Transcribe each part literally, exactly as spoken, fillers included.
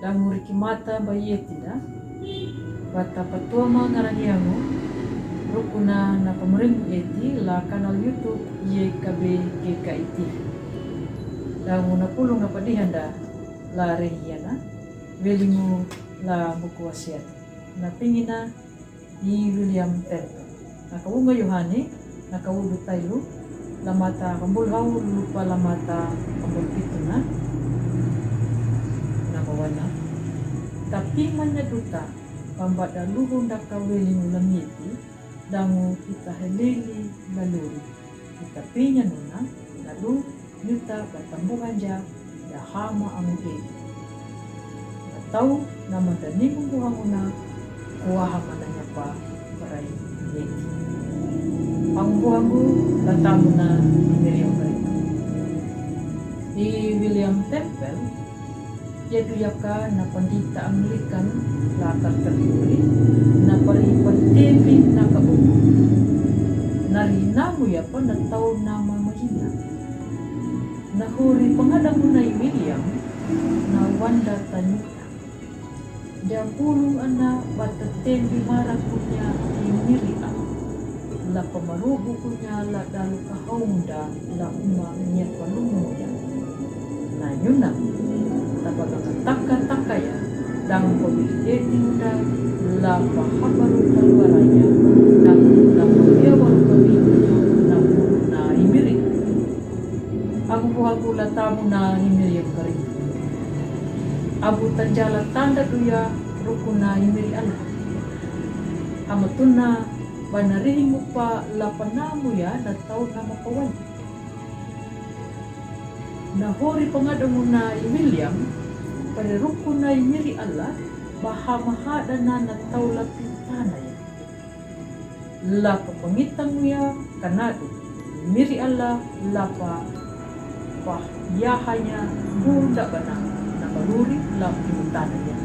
Dangu riki mata ba ieti da. Bata patuama ngarangiangu. Rukuna na pamring ieti la kanal YouTube Y K B K K I T V. Dangu na pulung na padihanda la rehiana. Welingu la buku wasiat. Na pingina i William Temple. Na kawunga Yohane, na kawudu tailu, la mata kambul hau lupa la mata kambul pituna. Na bawana. Tapi manya duta, pambada luhun daka welingu la mieti, dangu kita heleli la luri. Kita pinya nuna, lalu nyuta batambuhanja ya hama angu dei. Batau na manda ningu buhanguna kuaha mananya pa parai neti. Angu buhangu latamuna i Miriam Karitu. I William Temple, ya duyaka na pandita Anglikan la Canterbury, na pari patevi na kabuku. Na rinamu ya pa na tau nama mahina. Na huri pangadamu na i William, na wanda tanyuta. Dia pulung ana bata tembi hara kunya i Miriam. La pamarubu kunya la dalu kahaunda la uma nya palumu ya. Na yuna, tabagaka taka taka ya, dang pabili eti unda la pahabaru kaluaranya, dang la pabiawaru kabinya, na pulung na i Miriam. Agu buhagu la tamu na i Miriam Karitu. Abu tanjala tanda duya rukuna i Miri Allah. Amatuna bana rihingu pa la panamu ya na tau nama pawai. Na hori pangadamu na i William, pare rukuna i Miri Allah, baha mahada na na tau la pintana ya. La papangitangu ya kanadu, Miri Allah la pa, pa yahanya bunda bana na baluri la pintana ya.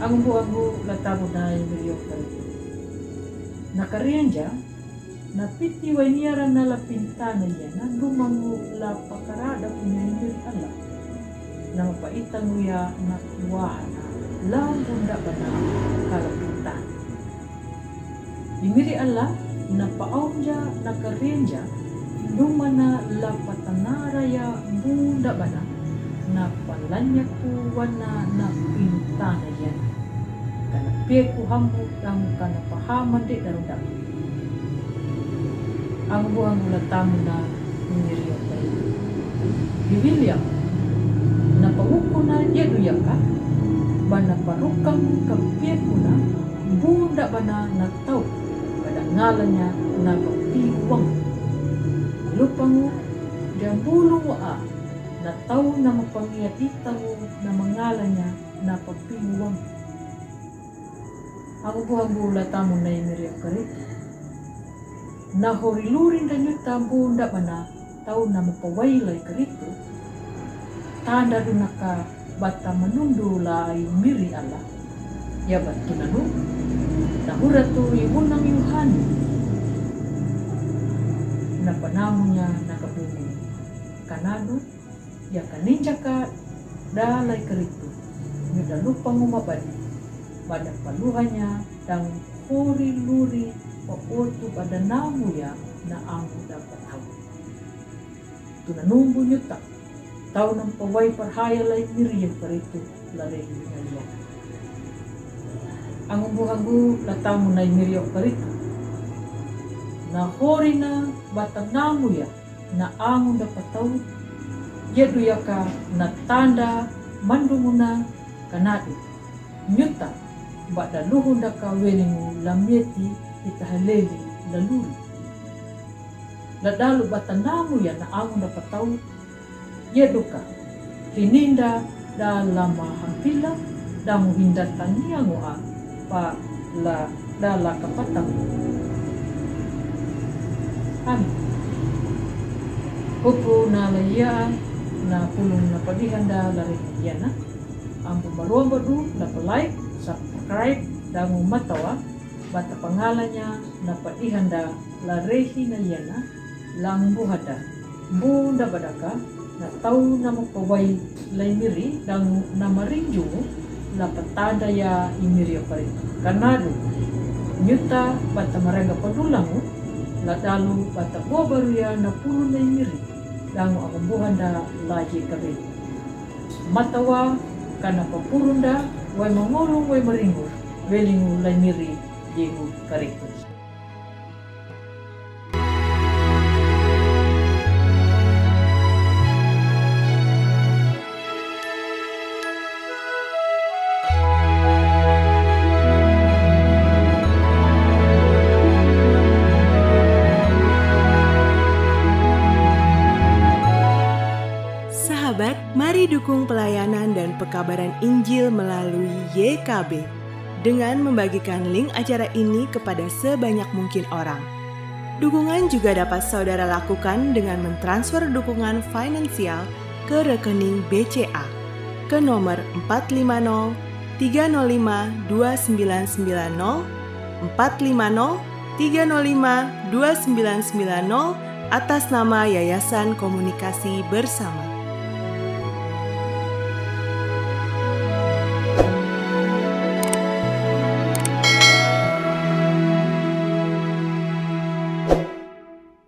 Angbu angbu la tabu na i Miri Karitu. Na karianja, na piti wainiara na la pintana ya na dumangu la pakarada kunya i Miri Allah. Na mapaitangu ya na kuahana la bunda bana kala pintana. I Miri Allah na paaunja na karianja dumana la patanara ya bunda bana na palanyaku wana na pintana ya. Kana peku hambu dang kana pahamande darudang. Angbu angbu la tamu na i Miri Karitu. I William na pangukuna ya duyaka bana parukang ka pekuna bunda bana na tau pada ngalanya na papiwang. Lupangu dia bulu wa a na tau na mapangia itangu na mangalanya na papiwang. Angbu angbu la tamu na i Miri Karitu. Na hori lurin da nyuta bunda bana tau na mapawai la i Karitu. Tanda dunaka bata manundu la i Miri Allah. Ya batu nanu. Na huratu i bunang Yuhani. Na panamunya na kabungu. Kanadu. Ya kaninjaka da la i Karitu, nyuda lupangu mabadi, bada paluhanya dang hori luri pa otu bada namu ya na angu da patau. Tuna numbu nyuta, tau nam pawai parhaya la i Miri Karitu la rehi na ya. Angbu angbu la tamu na i Miri Karitu. Na hori na bata namu ya, na angu da patau, ya duyaka na tanda mandunguna kanadu. Nyuta, bada luhun daka welingu la mieti ita haleli la luri. La dalu bata namu ya na angu da patau, ya duka. Hininda da lama hampila, da muhinda tangiangu a pa la da la kapatamu. Amin. Hupu na la ya na pulung na padihanda la rehiana. Ambu maruamba du la like, subscribe, dangu matawa bata pangalanya na padihanda la rehi na yana. Langbu hada bunda badaka Na tau namapawai lai miri dangu namarinjungu la patanda ya i miri o karitu. Kanadu nyuta bata maranga padulangu la dalu bata bobaru ya na purunda i miri dangu abu buhanda la je kabe. Matawa kana papurunda wai mangolu wai maringu welingu lai miri jegu karitu. Sahabat, mari dukung pelayanan dan pekabaran Injil melalui Y K B dengan membagikan link acara ini kepada sebanyak mungkin orang. Dukungan juga dapat saudara lakukan dengan mentransfer dukungan finansial ke rekening B C A ke nomor empat lima nol tiga nol lima dua sembilan sembilan nol, empat lima nol tiga nol lima dua sembilan sembilan nol, atas nama Yayasan Komunikasi Bersama.